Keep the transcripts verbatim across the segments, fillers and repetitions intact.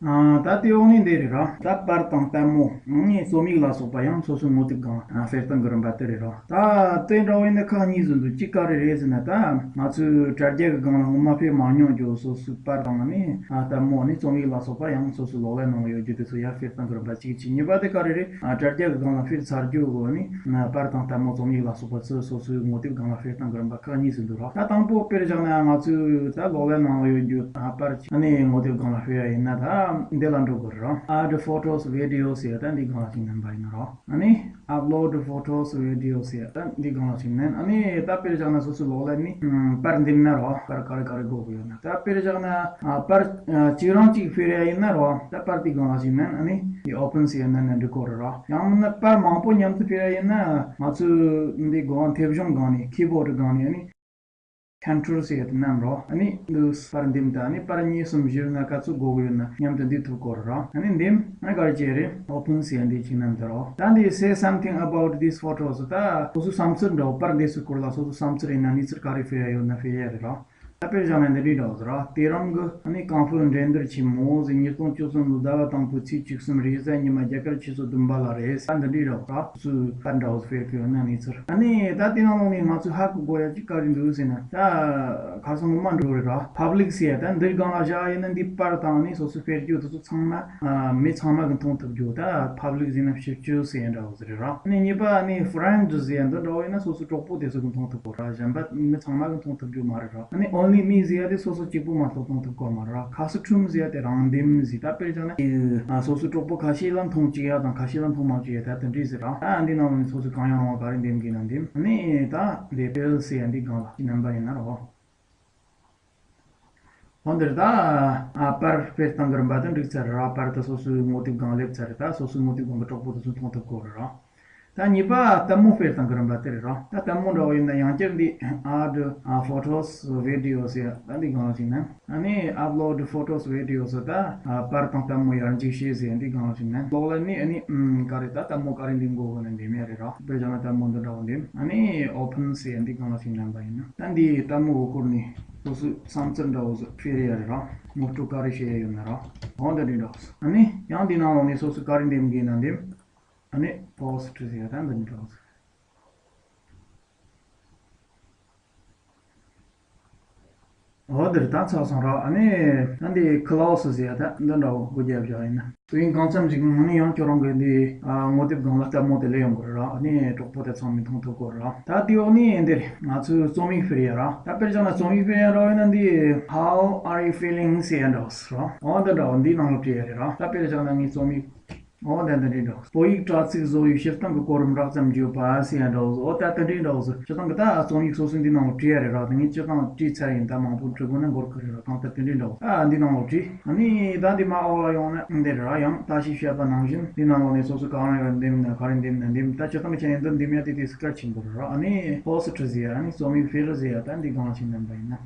ཨ། ད་དེའི་འོག་ནས་འདི་རེད་ར། ད་པར་དང་ལྟད་མོ་ནི་རྩོམ་ཡིག་ལ་སོགས་པ་ཡང་སོ་སོའི་ངོ་དེབ་སྒང་ལ་ཨ་སྤེལ་སྟངས་ཀྱི་རིམ་པ་དེ་རེད་ར། ད་དེ་འདྲ་བོ་ཡིན་ན་ཁག་གཉིས་ཟིན་འདུག་གཅིག་ག་རེ་རེད་ཟེར་ན། ད་ང་ཚོའི་དྲ་རྒྱ་གི་སྒང་ལ་སྔོན་མ་སྤེལ་མ་མྱོང་རྒྱུ་སོ་སོའི་པར་དང་ནི་ཨ་ལྟད་མོ་ནི་རྩོམ་ཡིག་ལ་སོགས་པ་ཡང་སོ་སོའི་གློག་ཀླད་ནང་ལ་ཡོད་རྒྱུ་དེ་ཚོ་ཡར་སྤེལ་སྟངས་ཀྱི་རིམ་པ་གཅིག་བྱས། གཉིས་པ་དེ་ག་རེ་རེད། ཨ་དྲ་རྒྱ་གི་སྒང་ལ་སྤེལ་ཚར་རྒྱུ་གི་ནི་པར་དང་ལྟད་མོ་རྩོམ་ཡིག་ལ་སོགས་པ་ཚོ་སོ་སོའི་ངོ་དེབ་སྒང་ལ་སྤེལ་སྟངས་ཀྱི་རིམ་པ་ཁག་གཉིས་ཟིན་འདུག་ར། ད་དང་པོ་དཔེར་བཞག་ན་ང་ཚོའི་ད་གློག་ཀླད་ནང་ལ་ཡོད་རྒྱུ་ཨ་པར་ཅིག་ཨ་ནི་ངོ་དེབ་སྒང་ལ་སྤེལ་ཡ་ཡིན་ན་ད་འདི་ལ་འགྲོ་དགོས་རེད་ར། Add photos videos ཟེར་ད་འདི་སྒང་ལ་ཅིག་མནན་པ་ཡིན་ན་ར། ཨ་ནི་Upload photos videos ཟེར་ད་འདི་སྒང་ལ་ཅིག་མནན། ཨ་ནི་ད་དཔེར་བཞག་ན་སོ་སོའི་གློག་ཀླད་ནི་ཨམ་པར་འདེམས་ན་ར། པར་ག་རེ་ག་རེ་དགོས་ཀྱི་ཡོད་ན། ད་དཔེར་བཞག་ན་ཨ་པར་ཨ་གཅིག་རང་གཅིག་སྤེལ་ཡ་ཡིན་ན་ར། ད་པར་འདི་སྒང་ལ་ཅིག་མནན། ཨ་ནི་འདི་Open ཟེར་མནན་ན་འགྲིག་གི་རེད་ར། ཡང་མིན་ན་པར་མང་པོ་མཉམ་དུ་སྤེལ་ཡ་ཡིན་ན་ང་ཚོས་འདི་སྒང་མཐེབ་གཞོང་སྒང་ནས་ཀི་བོར་སྒང་ནས་ཨ་ནི་Ctrl ཟེར་ཡ་དེ་མནན་ར། ཨ་ནི་འདི་པར་འདེམས། ད་ཨ་ནི་པར་གཉིས་གསུམ་བཞི་ལྔ་ག་ཚོད་དགོས་ཀྱི་ཡོད་ན་མཉམ་དུ་འདེམས་ཐུབ་ཀྱི་རེད་ར། ཨ་ནི་འདེམས། ཨ་ནི་ག་རེ་བྱེད་རེད། Open ཟེར་ཡ་འདི་ཅིག་མནན་ད་ར། ད་འདི་Say something about these photos ད་སོ་སོའི་བསམ་ཚུལ་འདྲ་བོ། པར་འདི་ཚོའི་སྐོར་ལ་སོ་སོའི་བསམ་ཚུལ་ཡིན་ན་གནས་ཚུལ་ག་རེ་སྤེལ་ཡ་ཡོད་ན་སྤེལ་ཡ་རེད་ར། ད་དཔེར་བཞག་ན་འདི་འདྲའི་འདྲ་བོ་ཟེར་ར། དེ་རིང་གི་ཨ་ནི་ཀོང་ཧྥུ་འགྲན་བསྡུར་ཆེན་མོ་ཟེར་ཉིས་སྟོང་བཅུ་གསུམ་ལོའི་ཟླ་བ་དང་པོའི་ཚེས་བཅུ་གསུམ་རེས་གཟའ་ཉི་མ་རྒྱ་གར་ཆུ་ཚོད་བདུན་པ་ལ་རེད་ཟེར་འདི་འདྲའི་འདྲ་བོ་ཟེར་ར། སོ་སོའི་པར་འདྲ་བོ་སྤེལ་གྱི་ཡོད་ན་གནས་ཚུལ། ཨ་ནི་ད་དེ་ནང་ལོགས་ནས་ང་ཚོས་ཧ་གོ་དགོས་ཡ་གཅིག་ག་རེ་འདུག་ཟེར་ན། ད་ཁ་སང་སྔོན་མ་འགྲོ་རེད་ར། Public ཟེར་ཡ་ད་འདིའི་སྒང་ལ་བཞག་ཡིན་ན་འདི་པར་དང་ནི་སོ་སོའི་སྤེལ་རྒྱུ་དེ་ཚོ་ཚང་མ་ཨ་མི་ཚང་མ་གིས་མཐོང་ཐུབ་རྒྱུ། ད་Public ཟེར་ན་ཕྱི་སྤྱོད་ཟེར་ཡ་འདྲ་བོ་ཟེར་ར། ཨ་ནི་གཉིས་པ་ཨ་ནི་Friends ཟེར་ཡ་འདི་འདྲ་བོ་ཡིན་ན་སོ་སོའི་གྲོགས་པོ་དེ་ཚོ་གིས་མཐོང་ཐུབ་གོ་ར། གཞན་པ་མི་ཚང་མ་གིས་མཐོང་ཐུབ་རྒྱུ་མ་རེད་ར། ཨ་ནི་Only Me ཟེར་ཡ་དེ་སོ་སོ་གཅིག་པོ་མ་གཏོགས་མཐོང་ཐུབ་གོ་མ་རེད་ར། Custom ཟེར་ཡ་དེ་རང་འདེམས་ཟེར། ད་དཔེར་བཞག་ན་ཨ་སོ་སོའི་གྲོགས་པོ་ཁ་ཤས་ལ་མཐོང་བཅུག་ཡ་དང་ཁ་ཤས་ལ་མཐོང་མ་བཅུག་ཡ་ད་དེ་འདྲས་ཟེར་ར། ད་འདི་ནང་ལོགས་ནས་སོ་སོ་གང་ཡང་རུང་བ་ག་རེ་འདེམས་དགོས་ན་འདེམས། ཨ་ནི་ད་འདི་File ཟེར་ཡ་འདི་སྒང་ལ་མནན་པ་ཡིན་ན་རོ། འོ་འདིར་ད་ཨ་པར་སྤེལ་སྟངས་ཀྱི་རིམ་པ་དེ་འགྲིག་ཚར་ར། པར་དེ་སོ་སོའི་ངོ་དེབ་སྒང་སླེབས་ཚར་རེད། ད་སོ་སོའི་ངོ་དེབ་སྒང་གི་གྲོགས་པོ་དེ་ཚོས་མཐོང་ཐུབ་གོ་རེད་ར། ད་གཉིས་པ་ལྟད་མོ་སྤེལ་སྟངས་ཀྱི་རིམ་པ་དེ་རེད་ར། ད་ལྟད་མོ་འདྲ་བོ་ཡིན་ན་ཡང་བསྐྱར་འདི་Add photos videos ཟེར་ད་འདི་སྒང་ལ་ཅིག་མནན། ཨ་ནི་Upload photos videos ཟེར་ད་ཨ་པར་དང་ལྟད་མོ་ཡར་འཇུག་བྱེད་ཟེར་འདི་སྒང་ལ་ཅིག་མནན། གློག་ཀླད་ནི་ཨ་ནི་ཨམ་ག་རེ་ད་ལྟད་མོ་ག་རེ་འདེམས་དགོས་གོ་ན་འདེམས་ཡ་རེད་ར། དཔེར་བཞག་ན་ལྟད་མོ་འདི་འདྲ་བོ་འདེམས། ཨ་ནི་Open ཟེར་འདི་སྒང་ལ་ཅིག་མནན་པ་ཡིན་ན་ད་འདི་ལྟད་མོ་གི་སྐོར་ནས་སོ་སོའི་བསམ་ཚུལ་འདྲ་བོ་ཟིག་སྤེལ་ཡ་རེད་ར། ངོ་སྤྲོད་ག་རེ་བྱེད་ཡ་ཡོད་ན་ར། འོ་འདི་འདྲ་འདྲ་བོ་ཟིག་ཨ་ནི་ཡང་འདི་ནང་ལོགས་ནས་སོ་སོ་ག་རེ་འདེམས་དགོས་ན་འདེམས། ཨ་ནི་Post ཟེར་ཡ་ད་འདི་འདྲ་བོ་ཟིག་འོ་འདིར་ད་ཚར་སོང་ར། ཨ་ནི་ད་འདི་Close ཟེར་ཡ་ད་འདི་འདྲ་བོ་སྒོ་རྒྱབ་བཞག་ཡིན་ན། དུས་ཡུན་གང་འཚམ་ཞིག་ནང་ནས་ཡང་ཁྱོད་རང་གི་འདི་ཨ་ངོ་དེབ་སྒང་ལ་ལྟད་མོ་དེ་སླེབས་ཡོང་གི་རེད་ར། ཨ་ནི་གྲོགས་པོ་དེ་ཚང་མས་མཐོང་ཐུབ་གོ་ར། ད་དེའི་འོག་ནས་འདིར་ང་ཚོས་རྩོམ་ཡིག་སྤེལ་ཡ་ར། ད་དཔེར་བཞག་ན་རྩོམ་ཡིག་སྤེལ་ཡ་འདྲ་བོ་ཡིན་ན་འདི་How are you feeling ཟེར་ཡ་འདྲ་བོ་ཟེར་ར། འོ་འདི་འདྲ་བོ་འདིའི་ནང་ལ་བྲིས་ཡ་རེད་ར། ད་དཔེར་བཞག་ན་ངའི་རྩོམ་ཡིག་འོ་ད་འདི་འདྲའི་འདྲ་བོ། བོད་ཡིག་དྲ་ཚིགས་བཟོ་བའི་སྤྱིར་བཏང་གི་གོ་རིམ་རགས་ཙམ་བརྗོད་པ་ཟེར་ཡ་འདྲ་བོ། འོ་ད་དེ་འདྲའི་འདྲ་བོ་ཟེར། སྤྱིར་བཏང་གི་ད་རྩོམ་ཡིག་སོ་སོའི་འདི་ནང་ལ་བྲིས་ཡ་རེད་ར། དེ་ངས་སྤྱིར་བཏང་བྲིས་ཚར་ཡིན། ད་མང་པོ་འབྲི་དགོས་ན་འགོར་གི་རེད་ར། གང་ལྟར་དེ་འདྲའི་འདྲ་བོ་ཨ་འདི་ནང་ལ་བྲིས། ཨ་ནི་ད་འདི་མ་འོག་ལ་ཡོང་ན་འདི་རེད་ར། ཡང་ད་ཞིག་བཤད་པ་ནང་བཞིན་འདི་ནང་ལོགས་ནས་སོ་སོ་གང་རེ་རེ་འདེམས་ན་ག་རེ་འདེམས་ན་འདེམས། ད་སྤྱིར་བཏང་གི་ཆ་ནས་འདི་འདེམས་ཡ་དེ་དེ་གལ་ཆེན་པོ་རེད་ར། ཨ་ནི་Post ཟེར་ཡ། ཨ་ནི་རྩོམ་ཡིག་File ཟེར་ཡ། ད་འདི་སྒང་ལ་ཅིག་མནན་པ་ཡིན་ན།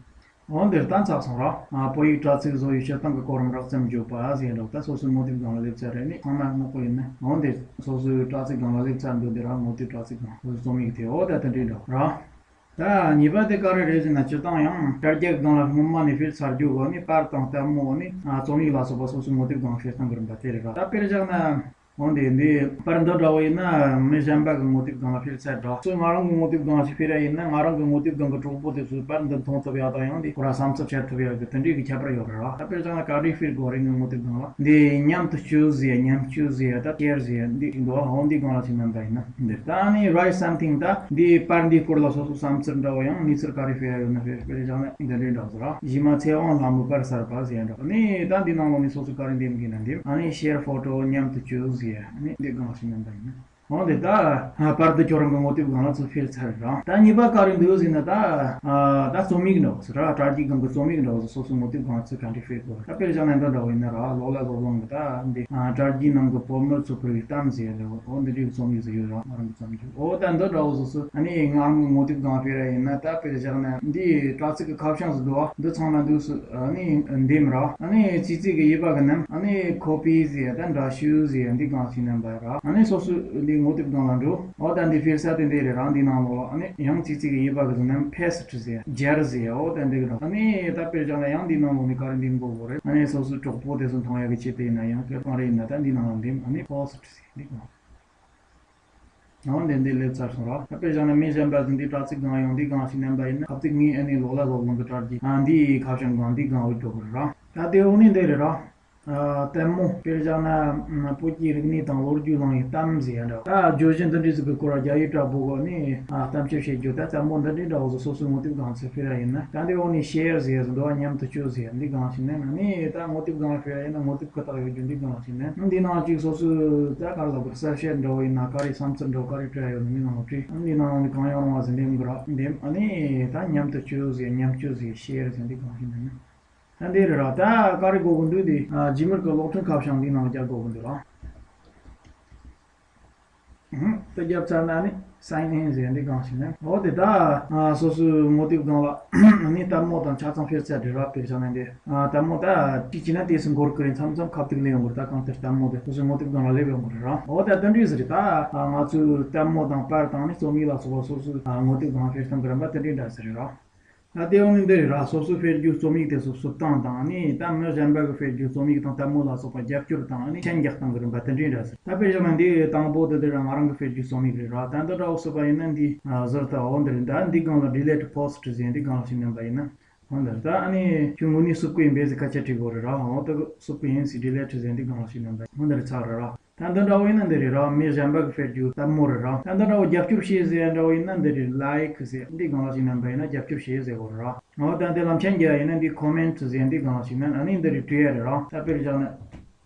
འོ་འདིར་ད་ཚར་སོང་ར། ཨ་བོད་ཡིག་དྲ་ཚིགས་བཟོ་བའི་སྤྱིར་བཏང་གི་གོ་རིམ་རགས་ཙམ་བརྗོད་པ་ཟེར་ཡ་འདྲ་བོ། ད་སོ་སོའི་ངོ་དེབ་སྒང་ལ་སླེབས་ཚར་རེད། ནི་ཚང་མ་ངོ་ཀོ་ཡིན་ན། འོ་འདིར་སོ་སོའི་དྲ་ཚིགས་སྒང་ལ་སླེབས་ཚར་འདུག་འདི་ར། ངོ་དེབ་དྲ་ཚིགས་སྒང་སོ་སོའི་རྩོམ་ཡིག་དེ། འོ་ད་དེ་འདྲའི་འདྲ་བོ་ར། ད་གཉིས་པ་དེ་ག་རེ་རེད་ཟེར་ན་སྤྱིར་བཏང་ཡང་དྲ་རྒྱ་གི་སྒང་ལ་སྔོན་མ་ནས་སྤེལ་ཚར་རྒྱུ་གོ་ནི་པར་དང་ལྟད་མོ་ནི་ཨ་རྩོམ་ཡིག་ལ་སོགས་པ་སོ་སོའི་ངོ་དེབ་སྒང་སྤེལ་སྟངས་ཀྱི་རིམ་པ་དེ་རེད་ར། ད་དཔེར་བཞག་ན། འོ་འདི་འདི་པར་འདི་འདྲ་བོ་ཡིན་ན་མི་གཞན་པ་གི་ངོ་དེབ་སྒང་ལ་སྤེལ་ཚར་འདྲ། སོ་ང་རང་གི་ངོ་དེབ་སྒང་ལ་ཞིག་སྤེལ་ར་ཡིན་ན་ང་རང་གི་ངོ་དེབ་སྒང་གི་གྲོགས་པོ་དེ་ཚོས་པར་འདི་མཐོང་ཐུབ་ཡག་དང་ཡང་འདི་ཁོ་ར་བསམ་ཚུལ་བཤད་ཐུབ་ཡག་གི་དེ་འདྲའི་གི་ཁྱད་པར་ཡོད་རེད་ར། ད་དཔེར་བཞག་ན་ག་འདྲའི་སྤེལ་དགོས་རེད། ངའི་ངོ་དེབ་སྒང་ལ་འདི་མཉམ་དུ་སྤྱོད་ཟེར་ཡ། མཉམ་སྤྱོད་ཟེར་ཡ། ད་share ཟེར་ཡ་འདི་འདུག་འོ་འདི་སྒང་ལ་ཞིག་མནན་པ་ཡིན་ན་འདི། ད་ནི་Write something ད་འདི་པར་འདིའི་སྐོར་ལ་སོ་སོ་བསམ་ཚུལ་འདྲ་བོ་ཡང་གནས་ཚུལ་ག་རེ་སྤེལ་ཡ་ཡོད་ན་སྤེལ། དཔེར་བཞག་ན་འདི་འདྲའི་འདྲ་བོ་ཟེར་ར། གཞས་མ་ཚེ་དབང་ལྷ་མོའི་པར་གསར་པ་ཟེར་ཡ་འདྲ། ནི་ད་འདི་ནང་ལོགས་ནས་སོ་སོ་ག་རེ་འདེམས་དགོས་ན་འདེམས། ཨ་ནི་share photo མཉམ་དུ་སྤྱོད་ཟེར་ཡ། ཨ་ནི་འདི་སྒང་ཞིག་མནན་པ་ཡིན་ན། འོ་འདི་ད་ཨ་པར་འདི་ཁྱོད་རང་གི་ངོ་དེབ་སྒང་ལ་ཚུར་སྤེལ་ཚར་རེད་ར། ད་གཉིས་པ་ག་རེ་འདུག་ཟེར་ན་ད་ཨ་ད་རྩོམ་ཡིག་འདྲ་བོ་ཟེར་ར། དྲ་རྒྱའི་སྒང་གི་རྩོམ་ཡིག་འདྲ་བོ་ཟེར་སོ་སོའི་ངོ་དེབ་སྒང་ལ་ཚུར་ག་འདྲ་སྤེལ་དགོས། ད་དཔེར་བཞག་ན་འདི་འདྲ་བོ་ཡིན་ན་ར། ལོ་ལ་ལོ་ལོང་གི་ད་འདི་ཨ་དྲ་རྒྱའི་ནང་གི་བོད་མི་ཚོ་བོད་ཡིག་གཏམ་ཟེར་ཡ་འདྲ་བོ། འོ་འདི་འདྲའི་རྩོམ་ཡིག་ཟེར་ཡོད་ར། ང་རང་གི་རྩོམ་ཡིག་འོ་ད་འདི་འདྲ་བོ་སོ་སོ་ཨ་ནི་ང་རང་གི་ངོ་དེབ་སྒང་སྤེལ་ར་ཡིན་ན། ད་དཔེར་བཞག་ན་འདི་དྲ་ཚིགས་ཀྱི་ཁ་བྱང་ཟིག་འདུག་བ། འདི་ཚང་མ་འདུག་སུ་ཨ་ནི་འདེམས་ར། ཨ་ནི་ཙི་ཙི་གི་ཡིབ་པ་གི་ནང་ཨ་ནི་copy ཟེར་ཡ་ད་འདྲ་བཤུས་ཟེར་ཡ་འདི་སྒང་ཞིག་མནན་པ་ར། ཨ་ནི་སོ་སོའི་འདི་ ངོ་དེབ་སྒང་ལ་འགྲོ། འོ་ད་འདི་ཕེབས་ས་དེ་འདི་རེད་ར། འདི་ནང་ལོགས་ལ་ཨ་ནི་ཡང་གཅིག་གཅིག་གི་ཡིབ་པ་གི་ཟེར་ན་paste་ཟེར་སྦྱར་ཟེར། འོ་ད་འདི་གི་ར། ཨ་ནི་ད་དཔེར་བཞག་ན་ཡང་འདི་ནང་ལོགས་ནས་ག་རེ་འདི་འགོ་དགོས་རེད། ཨ་ནི་སོ་སོའི་གྲོགས་པོ་དེ་ཚོ་མཐོང་ཡག་གི་ཆེད་དུ་ཡིན་ན་ཡང་ག་རེ་ཡིན་ན་ད་འདི་ནང་ལ་འདེམས། ཨ་ནི་post་ཟེར་འདི་གི་ར། འོ་འདི་འདི་སླེབས་ཚར་སོང་ར། ད་དཔེར་བཞག་ན་མི་གཞན་པ་ཟིག་འདི་དྲ་ཚིགས་སྒང་ཡོང་འདི་སྒང་ཞིག་མནན་པ་ཡིན་ན་ཁ་ཐུག་ངས་ཨ་ནི་ལོག་ལ་སློབ་གླིང་གི་དྲ་རྒྱའི་ཨ་འདི་ཁ་བྱང་སྒང་འདི་སྒང་འོས་འགྲོ་གི་རེད་ར། ད་དེ་འོག་ནས་འདི་རེད་ར། ཨ་ལྟད་མོ། དཔེར་བཞག་ན་བོད་ཀྱི་རིག་གནས་དང་ལོ་རྒྱུས་གླེང་བའི་གཏམ་ཟེར་ཡ་འདྲ། ད་བརྗོད་གཞི་འདི་འདྲའི་ཟིག་གི་སྐོར་རྒྱ་ཡིག་དྲ་འབུ་གོ་ནས་ཨ་གཏམ་བཤད་བྱེད་རྒྱུ། ད་ལྟད་མོ་འདི་འདྲའི་འདྲ་བོ་ཟིག་སོ་སོའི་ངོ་དེབ་སྒང་ཚུར་ཕུལ་ཡ་ཡིན་ན། ད་འདི་འོག་ནས་share་ཟེར་ཡ་ཟིག་འདུག་བ། མཉམ་དུ་སྤྱོད་ཟེར་ཡ་འདི་སྒང་ཞིག་མནན། ཨ་ནི་ད་ངོ་དེབ་སྒང་ལ་ཕུལ་ཡ་ཡིན་ན་ངོ་དེབ་ཁ་བཏགས་ཡོད་རྒྱུ་འདི་སྒང་ཞིག་མནན། འདི་ནང་གཅིག་སོ་སོའི་ད་ག་རེ་ལབ་དགོས། གསལ་བཤད་འདྲ་བོ་ཡིན་ན་ག་རེ་བསམ་ཚུལ་འདྲ་བོ་ག་རེ་སྤྲད་ཡ་ཡོད་ན་འདི་ནང་ལ་བྲིས། ཨ་ནི་འདི་ནང་ནས་གང་ཡང་རུང་བ་ཟིག་འདེམས་དགོས་ར། འདེམས། ཨ་ནི་ད་མཉམ་དུ་སྤྱོད་ཟེར། མཉམ་སྤྱོད་ཟེར། share་ཟེར་འདི་སྒང་ཞིག་མནན། ད་འདི་རེད་ར། ད་ག་རེ་དགོས་གི་འདུག་དེ་ཨ་Gmail་གི་གློག་འཕྲིན་ཁ་བྱང་འདི་ནང་རྒྱག་དགོས་གི་འདུག་ར། ཨུ་ཧུམ། ད་རྒྱབ་ཚར་ན་ནི་sign in་ཟེར་འདི་སྒང་ཞིག་མནན། འོ་དེ་ད་ཨ་སོ་སོའི་ངོ་དེབ་སྒང་ལ་ནི་ལྟད་མོ་དང་ཆ་ཚང་ཕེབས་ཚར་རེད་ར། དཔེར་བཞག་ན་འདི་ཨ་ལྟད་མོ་ད་ཅིག་བྱས་ན་དེ་སུ་འགོར་གི་རེད། མཚམས་མཚམས་ཁ་ཐུག་སླེབས་ཡོང་གི་རེད། ད་གང་ལྟར་ལྟད་མོ་དེ་སོ་སོའི་ངོ་དེབ་སྒང་ལ་སླེབས་ཡོང་གི་རེད་ར། འོ་ད་དེ་འདྲ་ཟིག་རེད། ད་ཨ་ང་ཚོའི་ལྟད་མོ་དང་པར་དང་ནི་རྩོམ་ཡིག་ལ་སོགས་པ་སོ་སོའི་ཨ་ངོ་དེབ་སྒང་ཕེབས་སྟངས་གི་རིམ་པ་དེ་འདྲའི་འདྲ་ཟིག་རེད་ར། ད་དེ་འོག་ནས་འདི་རེད་ར། སོ་སོའི་ཕེབས་རྒྱུའི་རྩོམ་ཡིག་དེ་ཚོ་བསུབ་སྟངས་དང་ནི་ད་མི་གཞན་པ་གི་ཕེབས་རྒྱུའི་རྩོམ་ཡིག་དང་ལྟད་མོ་ལ་སོགས་པ་རྒྱབ་སྐྱོར་དང་ནི་མཆན་རྒྱག་སྟངས་ཀྱི་རིམ་པ་དེ་འདྲའི་འདྲ་ཟེར། ད་དཔེར་བཞག་ན་འདི་དང་པོ་དེ་འདི་ར་ང་རང་གི་ཕེབས་རྒྱུའི་རྩོམ་ཡིག་རེད་ར། ད་འདི་འདྲ་བོ་བསུབ་པ་ཡིན་ན་འདི་ཟུར་དུ་འོ་འདི་རེད། ད་འདི་སྒང་ལ་delete post་ཟེར་འདི་སྒང་ཞིག་མནན་པ་ཡིན་ན་འོ་འདི་རེད། ད་ཨ་ནི་ཁྱོད་དངོས་གནས་བསུབ་གི་ཡིན་པས་ཟེར་སྐད་ཆ་དྲི་དགོས་རེད་ར། འོ་ད་བསུབ་གི་ཡིན་ཟེར་delete་ཟེར་འདི་སྒང་ཞིག་མནན་པ་འོ་འདི་རེད། ཚར་རེད་ར། ད་འདི་འདྲ་བོ་ཡིན་ན་འདི་རེད་ར། མི་གཞན་པ་གི་ཕེབས་རྒྱུ་ལྟད་མོ་རེད་ར། ད་འདི་འདྲ་བོ་རྒྱབ་སྐྱོར་བྱེད་ཟེར་ཡ་འདྲ་བོ་ཡིན་ན་འདི་རེད། like་ཟེར་འདི་སྒང་ལ་ཞིག་མནན་པ་ཡིན་ན་རྒྱབ་སྐྱོར་བྱེད་ཟེར་དགོས་རེད་ར། འོ་ད་འདི་ལ་མཆན་རྒྱག་ཡ་ཡིན་ན་འདི་comment་ཟེར་འདི་སྒང་ལ་ཞིག་མནན། ཨ་ནི་འདི་རེད། བྲིས་ཡ་རེད་ར། ད་དཔེར་བཞག་ན་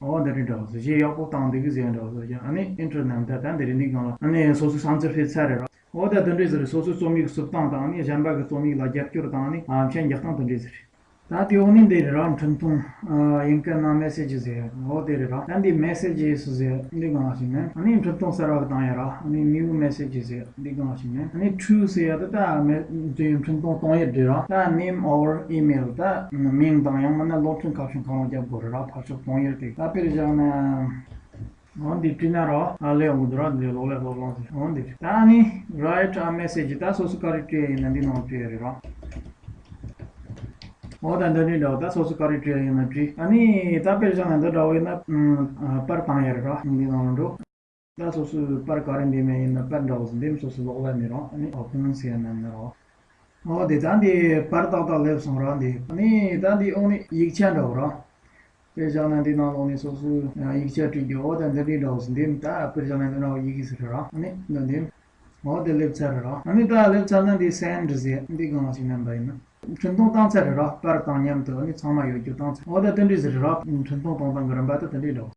འོ་འདི་རེད་འདྲ་བོ་ཟེར། གཞས་ཡག་པོ་བཏང་འདུག་གི་ཟེར་འདྲ་བོ་ཟེར། ཨ་ནི་enter་མནན། ད་ད་འདི་རེད། འདི་སྒང་ལ་ཨ་ནི་སོ་སོའི་བསམ་ཚུལ་ཕེབས་ཚར་རེད་ར། འོ་ད་དེ་འདྲས་ཟེར། སོ་སོའི་རྩོམ་ཡིག་བསུབ་སྟངས་དང་ནི་གཞན་པ་གི་རྩོམ་ཡིག་ལ་རྒྱབ་སྐྱོར་དང་ནི་ཨ་མཆན་རྒྱག་སྟངས་དེ་འདྲས་ཟེར། ད་དེ་འོག་ནས་འདི་རེད་ར། འཕྲིན་ཐུང་། ཨ་ཡིན་ག་ན་message་ཟེར། འོ་དེ་རེད་ར། ད་འདི་messages་ཟེར་འདི་སྒང་ཞིག་མནན། ཨ་ནི་འཕྲིན་ཐུང་གསར་བ་གི་བཏང་ཡ་ར། ཨ་ནི་new message་ཟེར་འདི་སྒང་ཞིག་མནན། ཨ་ནི་to་ཟེར་ཡ་ད་ད་མེ་དེ་འཕྲིན་ཐུང་གཏོང་ཡུལ་འདི་ར། ད་name or email་ད་མིང་དང་ཡང་མིན་ན་གློག་འཕྲིན་ཁ་བྱང་གང་རུང་རྒྱབ་དགོས་རེད་ར། ཕར་ཕྱོགས་གཏོང་ཡུལ་དེ། ད་དཔེར་བཞག་ན། འོ་འདི་བྲིས་ན་རོ། ཨ་ལས་འོང་གི་འདུག་ར། འདི་ལོག་ལས་སློབ་སློང་ཟེར། འོ་འདི་བྲིས། ད་ནི་write a message་ད་སོ་སོ་ག་རེ་བྲིས་ཡ་ཡིན་ན་འདི་ནང་བྲིས་ཡ་རེད་རོ། འོ་ད་འདི་འདྲའི་འདྲ་བོ་ད་སོ་སོ་ག་རེ་བྲིས་ཡ་ཡིན་ན་བྲིས། ཨ་ནི་ད་དཔེར་བཞག་ན་འདི་འདྲ་བོ་ཡིན་ན་ཨ་པར་བཏང་ཡ་རེད་རོ། འདི་ནང་ལ་འགྲོ། ད་སོ་སོའི་པར་ག་རེ་འདེམས་ཡ་ཡིན་ན་པར་འདྲ་བོ་ཟིག་འདེམས། སོ་སོ་ལོག་ལ་མི་རོ། ཨ་ནི་open་ཟེར་ཡ་ནང་ནས་རོ། འོ་དེ་ད་འདི་པར་ཏག་ཏག་སླེབས་སོང་ར། འདི་ཨ་ནི་ད་འདི་འོག་ནས་ཡིག་ཆ་འདྲ་བོ་ར། དཔེར་བཞག་ན་འདི་ནང་ལོགས་ནས་སོ་སོའི་ཡིག་ཆ་བྲིས་རྒྱུ། འོ་ད་འདི་འདྲའི་འདྲ་བོ་ཟིག་འདེམས། ད་དཔེར་བཞག་ན་འདི་ནང་ཡི་གེ་ཟིག་རེད་ར། ཨ་ནི་འདི་འདེམས། འོ་དེ་སླེབས་ཚར་རེད་ར། ཨ་ནི་ད་སླེབས་ཚར་ན་འདི་send་ཟེར་འདི་སྒང་ལ་ཞིག་མནན་པ་ཡིན་ན། འཕྲིན་ཐུང་བཏང་ཚར་རེད་ར། པར་དང་མཉམ་དུ་ཨ་ནི་ཚང་མ་ཡོད་རྒྱུ་བཏང་ཚར། འོ་ད་དེ་འདྲའི་ཟིག་རེད་ར། འཕྲིན་ཐུང་གཏོང་སྟངས་ཀྱི་རིམ་པ་ད་དེ་འདྲའི་འདྲ་བོ།